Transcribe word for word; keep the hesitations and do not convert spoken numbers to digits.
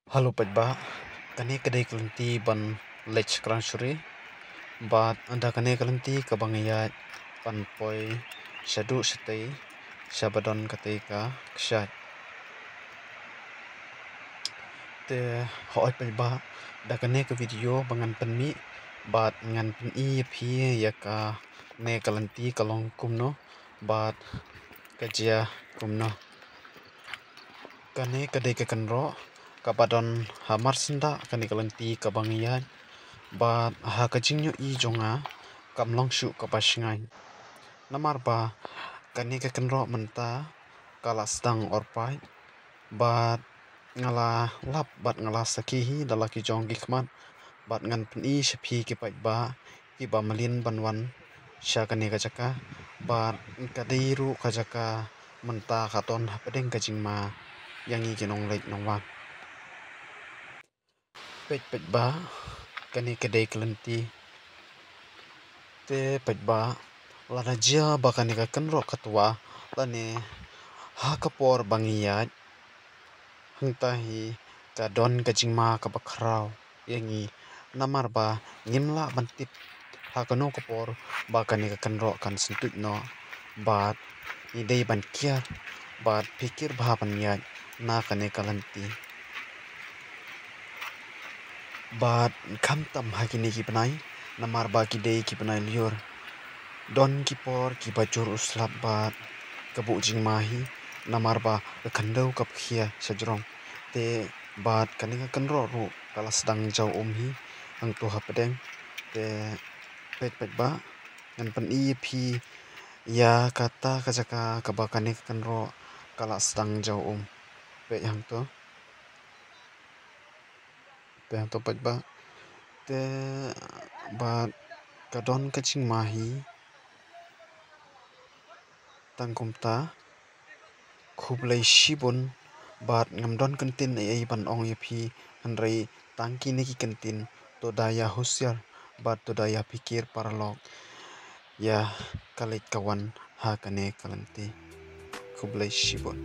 Hello paidbah, kane ka dei ka lynti ban leit shakri shuri. Bad da kane ka lynti kaba nga ïaid ban poi shaduh shatei shaba don katei ka kshaid. Te hooid paidbah, da kane ka video ba ngan pynmih bad ngan pyni ïa phi ïa kane ka lynti ka long kumno bad ka jia kumno. Kane ka dei ka kynroh kaba don ha marsyndah kane ka lynti kaba nga ïaid. Bad ha ka jingïohi jong nga kam long shuh kaba shngaiñ. Namar ba kane ka kynroh mynta ka la sdang orpait. Bad nga la lap bad nga la sakhi hi da la ki jong ki khmat. Bad ngan pyni sha phi ki paidbah kiba mlien ban wan sha kane ka jaka. Bad ka dei ruh ka jaka mynta ka don hapdeng ka jingma ïa ngi ki nongleit nongwan. Peit paidbah, kane ka dei ka lynti. Te paidbah, lada jia ba kane ka kynroh ka twa lane ha ka por ba ngi ïaid, hangta hi ka don ka jingma kaba khraw ïa ngi. Namar ba ngim lah ban tip ha kano ka por ba kane ka kynroh kan syntuid noh. Bad ngi dei ban kiar bad phikir bha ban ïaid na kane ka lynti. Bad khamtam ha kine ki bnai, namar ba ki dei ki bnai lyiur. Don ki por kiba jur u slap bad ka buh jingma hi, namar ba ka khyndew ka pkhia shajrong. Te bad kane ka kynroh ruh ka la sdang jaw um hi hangto hapdeng. Te peit paidbah, ngan pyni ïa phi ïa kata ka jaka kaba kane ka kynroh ka la sdang jaw um. Peit hangto. Peit hangto paidbah. Te bad ka don ka jingma hi tang kumta. Khublei shibun. Bad ngam don kyntien ei ei ban ong ïa phi, hynrei tang kine ki kyntien, to da ïa husiar bad to da ïa phikir paralok ïa ka leit ka wan ha kane ka lynti. Khublei shibun.